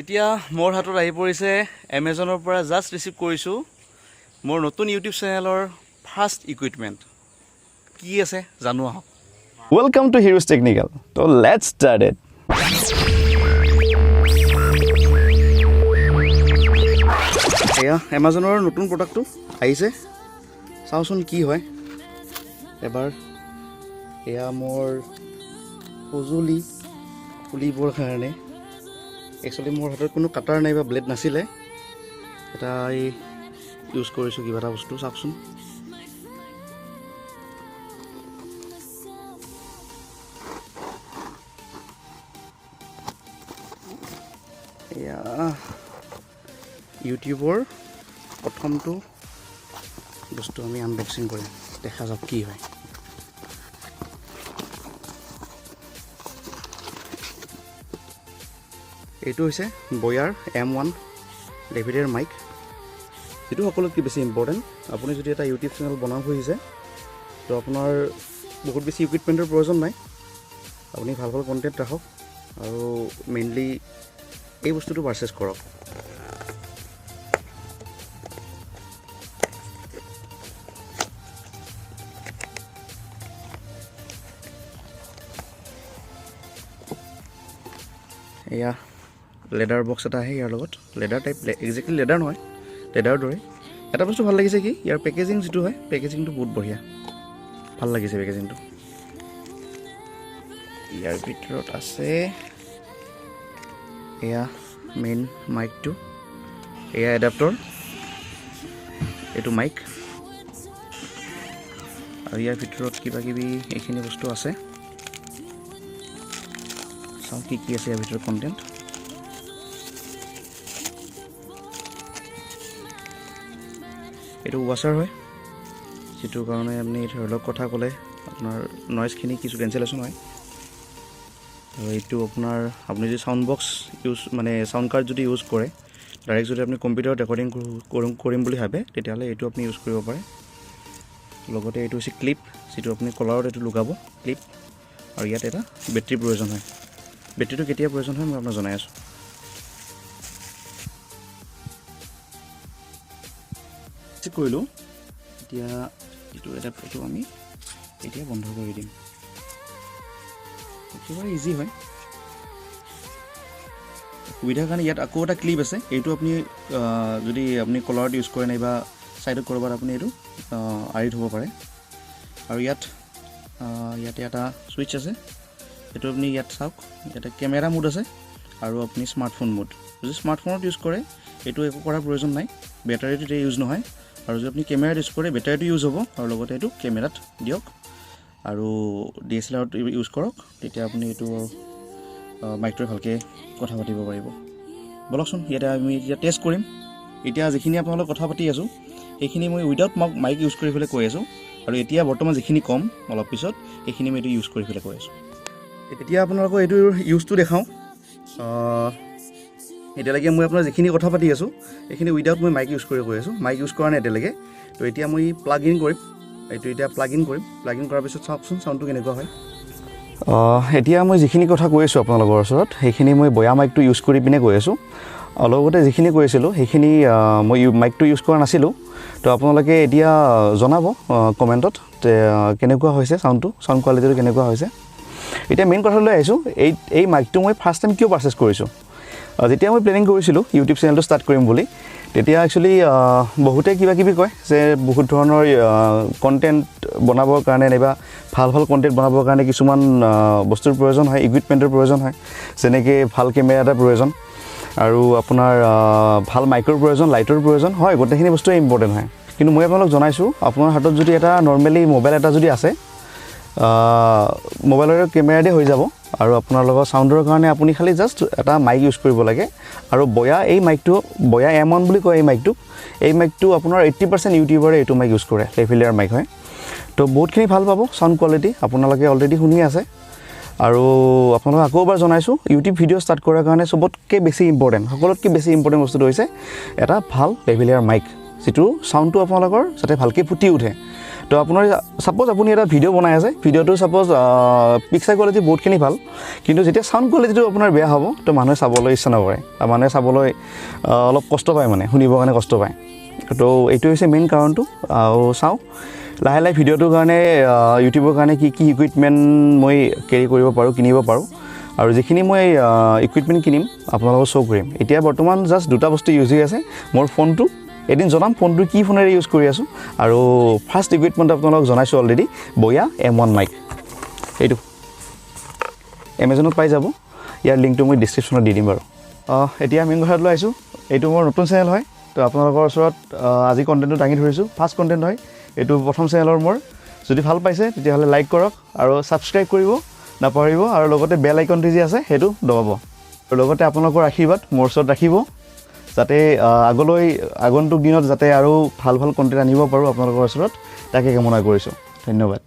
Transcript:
এতিয়া মোৰ হাতত আহি পৰিছে, এমেজনৰ পৰা জাষ্ট ৰিচিভ কৰিছোঁ মোৰ নতুন ইউটিউব চেনেলৰ ফাৰ্ষ্ট ইকুইপমেণ্ট। কি আছে জানো আহক। Welcome to Heroes Technical. So let's start it. এয়া এমাজনৰ নতুন প্ৰডাক্টটো আহিছে, চাওঁচোন কি হয় এবাৰ। এয়া মোৰ সঁজুলি খুলিবৰ কাৰণে। একচুৱেলি মোৰ হাতত কোনো কাটাৰ নাই বা ব্লেড নাছিলে, এটা এই ইউজ কৰিছোঁ কিবা এটা বস্তু, চাওকচোন। এয়া ইউটিউবৰ প্ৰথমটো বস্তু আমি আনবক্সিং কৰিম, দেখা যাওক কি হয়। এইটো হৈছে বয়াৰ এম 1 লেভেলিয়াৰ মাইক, যিটো সকলোতকৈ বেছি ইম্পৰ্টেণ্ট। আপুনি যদি এটা ইউটিউব চেনেল বনাব খুজিছে, তো আপোনাৰ বহুত বেছি ইকুইপমেণ্টৰ প্ৰয়োজন নাই। আপুনি ভাল ভাল কণ্টেণ্ট ৰাখক আৰু মেইনলি এই বস্তুটো পাৰচেছ কৰক। এয়া লেডাৰ বক্স এটা আহে ইয়াৰ লগত, লেডাৰ টাইপ, একজেক্টলি লেডাৰ নহয়, লেডাৰৰ দৰে। এটা বস্তু ভাল লাগিছে কি, ইয়াৰ পেকেজিং যিটো হয়, পেকেজিংটো বহুত বঢ়িয়া, ভাল লাগিছে পেকেজিংটো। ইয়াৰ ভিতৰত আছে এয়া মেইন মাইকটো, এয়া এডাপ্টৰ, এইটো মাইক আৰু ইয়াৰ ভিতৰত কিবা কিবি এইখিনি বস্তু আছে। চাওঁ কি কি আছে ইয়াৰ ভিতৰত কণ্টেণ্ট। এইটো ৱাছাৰ হয়, যিটোৰ কাৰণে আপুনি ধৰি লওক কথা ক'লে আপোনাৰ নইজখিনি কিছু কেঞ্চেলেশ্যন হয়। আৰু এইটো আপোনাৰ আপুনি যদি চাউণ্ড বক্স ইউজ, মানে চাউণ্ড কাৰ্ড যদি ইউজ কৰে, ডাইৰেক্ট যদি আপুনি কম্পিউটাৰত ৰেকৰ্ডিং কৰিম বুলি ভাবে, তেতিয়াহ'লে এইটো আপুনি ইউজ কৰিব পাৰে। লগতে এইটো হৈছে ক্লিপ, যিটো আপুনি কলাৰত এইটো লগাব ক্লিপ। আৰু ইয়াত এটা বেটেৰীৰ প্ৰয়োজন হয়। বেটেৰীটো কেতিয়া প্ৰয়োজন হয় মই আপোনাক জনাই আছোঁ। কৰিলোঁ এতিয়া এইটো এডাপ্টাৰটো আমি এতিয়া বন্ধ কৰি দিম। একেবাৰে ইজি হয়। সুবিধাৰ কাৰণে ইয়াত আকৌ এটা ক্লিপ আছে। এইটো আপুনি যদি আপুনি কলাৰত ইউজ কৰে নাইবা ছাইডত ক'ৰবাত আপুনি এইটো আঁৰি থ'ব পাৰে। আৰু ইয়াতে এটা ছুইচ আছে, এইটো আপুনি ইয়াত চাওক, ইয়াতে কেমেৰা মোড আছে আৰু আপুনি স্মাৰ্টফোন মোড। যদি স্মাৰ্টফোনত ইউজ কৰে, এইটো একো কৰাৰ প্ৰয়োজন নাই, বেটাৰীটো এতিয়া ইউজ নহয়। আৰু যদি আপুনি কেমেৰাত ইউজ কৰে, বেটাৰীটো ইউজ হ'ব আৰু লগতে এইটো কেমেৰাত দিয়ক আৰু ডি এছ এল আৰত ইউজ কৰক, তেতিয়া আপুনি এইটো মাইকটোৰে ভালকৈ কথা পাতিব পাৰিব। ব'লকচোন, ইয়াতে আমি এতিয়া টেষ্ট কৰিম। এতিয়া যিখিনি আপোনালোক কথা পাতি আছোঁ, সেইখিনি মই উইদাউট মাইক ইউজ কৰি পেলাই কৈ আছোঁ আৰু এতিয়া বৰ্তমান যিখিনি ক'ম অলপ পিছত, সেইখিনি মই এইটো ইউজ কৰি পেলাই কৈ আছোঁ। এতিয়া আপোনালোকক এইটোৰ ইউজটো দেখাওঁ। এতিয়ালৈকে মই আপোনাৰ যিখিনি কথা পাতি আছোঁ, সেইখিনি উইদাউট মই মাইক ইউজ কৰি কৈ আছোঁ, মাইক ইউজ কৰা নাই এতিয়ালৈকে। তো এতিয়া মই প্লাগ ইন কৰিম, এইটো এতিয়া প্লাগ ইন কৰিম। প্লাগ ইন কৰাৰ পিছত চাওকচোন চাউণ্ডটো কেনেকুৱা হয়। এতিয়া মই যিখিনি কথা কৈ আছোঁ আপোনালোকৰ ওচৰত, সেইখিনি মই বয়া মাইকটো ইউজ কৰি পিনে কৈ আছোঁ। লগতে যিখিনি কৈ আছিলোঁ, সেইখিনি মই মাইকটো ইউজ কৰা নাছিলোঁ। তো আপোনালোকে এতিয়া জনাব কমেণ্টত কেনেকুৱা হৈছে চাউণ্ডটো, চাউণ্ড কোৱালিটিটো কেনেকুৱা হৈছে। এতিয়া মেইন কথালৈ আহিছোঁ, এই মাইকটো মই ফাৰ্ষ্ট টাইম কিয় পাৰচেছ কৰিছোঁ। যেতিয়া মই প্লেনিং কৰিছিলোঁ ইউটিউব চেনেলটো ষ্টাৰ্ট কৰিম বুলি, তেতিয়া একচুৱেলি বহুতে কিবা কিবি কয় যে বহুত ধৰণৰ কণ্টেণ্ট বনাবৰ কাৰণে নাইবা ভাল ভাল কণ্টেণ্ট বনাবৰ কাৰণে কিছুমান বস্তুৰ প্ৰয়োজন হয়, ইকুইপমেণ্টৰ প্ৰয়োজন হয়, যেনেকৈ ভাল কেমেৰা এটাৰ প্ৰয়োজন আৰু আপোনাৰ ভাল মাইকৰ প্ৰয়োজন, লাইটৰ প্ৰয়োজন হয়। গোটেইখিনি বস্তুৱে ইম্পৰ্টেণ্ট হয়। কিন্তু মই আপোনালোক জনাইছোঁ, আপোনাৰ হাতত যদি এটা নৰ্মেলি মোবাইল এটা যদি আছে, মোবাইলৰ কেমেৰা দি হৈ যাব। আৰু আপোনালোকৰ চাউণ্ডৰ কাৰণে আপুনি খালি জাষ্ট এটা মাইক ইউজ কৰিব লাগে। আৰু বয়া এই মাইকটো, বয়া এম 1 বুলি কয় এই মাইকটোক, এই মাইকটো আপোনাৰ 80% ইউটিউবাৰে এইটো মাইক ইউজ কৰে, লেভেলিয়াৰ মাইক হয়। তো বহুতখিনি ভাল পাব চাউণ্ড কোৱালিটি, আপোনালোকে অলৰেডি শুনি আছে। আৰু আপোনালোকক আকৌ এবাৰ জনাইছোঁ, ইউটিউব ভিডিঅ' ষ্টাৰ্ট কৰাৰ কাৰণে চবতকৈ বেছি ইম্পৰ্টেণ্ট, সকলোতকৈ বেছি ইম্পৰ্টেণ্ট বস্তুটো হৈছে এটা ভাল লেভেলিয়াৰ মাইক, যিটো চাউণ্ডটো আপোনালোকৰ যাতে ভালকৈ ফুটি উঠে। তো আপোনাৰ ছাপ'জ আপুনি এটা ভিডিঅ' বনাই আছে, ভিডিঅ'টো ছাপ'জ পিকচাৰ কোৱালিটি বহুতখিনি ভাল, কিন্তু যেতিয়া চাউণ্ড কোৱালিটিটো আপোনাৰ বেয়া হ'ব, তো মানুহে চাবলৈ ইচ্ছা নকৰে বা মানুহে চাবলৈ অলপ কষ্ট পায়, মানে শুনিবৰ কাৰণে কষ্ট পায়। তো এইটো হৈছে মেইন কাৰণটো। আৰু চাওঁ লাহে লাহে ভিডিঅ'টোৰ কাৰণে, ইউটিউবৰ কাৰণে কি কি ইকুইপমেণ্ট মই কেৰি কৰিব পাৰোঁ, কিনিব পাৰোঁ, আৰু যিখিনি মই ইকুইপমেণ্ট কিনিম আপোনালোকক শ্ব' কৰিম। এতিয়া বৰ্তমান জাষ্ট দুটা বস্তু ইউজ হৈ আছে। মোৰ ফোনটো, এদিন জনাম ফোনটো কি ফোনেৰে ইউজ কৰি আছোঁ, আৰু ফাৰ্ষ্ট ইকুইপমেণ্ট আপোনালোকক জনাইছোঁ অলৰেডি, বয়া M1 Mike. এইটো এমেজনত পাই যাব, ইয়াৰ লিংকটো মই ডিছক্ৰিপশ্যনত দি দিম বাৰু। এতিয়া মেইন কথাটোলৈ আহিছোঁ। এইটো মোৰ নতুন চেনেল হয়, তো আপোনালোকৰ ওচৰত আজি কণ্টেণ্টটো দাঙি ধৰিছোঁ। ফাৰ্ষ্ট কণ্টেণ্ট হয় এইটো, প্ৰথম চেনেলৰ মোৰ। যদি ভাল পাইছে, তেতিয়াহ'লে লাইক কৰক আৰু ছাবস্ক্ৰাইব কৰিব নাপাহৰিব, আৰু লগতে বেল আইকনটো যি আছে সেইটো দবাব, আৰু লগতে আপোনালোকৰ আশীৰ্বাদ মোৰ ওচৰত ৰাখিব, যাতে আগলৈ আগন্তুক দিনত যাতে আৰু ভাল ভাল কণ্টেণ্ট আনিব পাৰোঁ আপোনালোকৰ ওচৰত, তাকে কামনা কৰিছোঁ। ধন্যবাদ।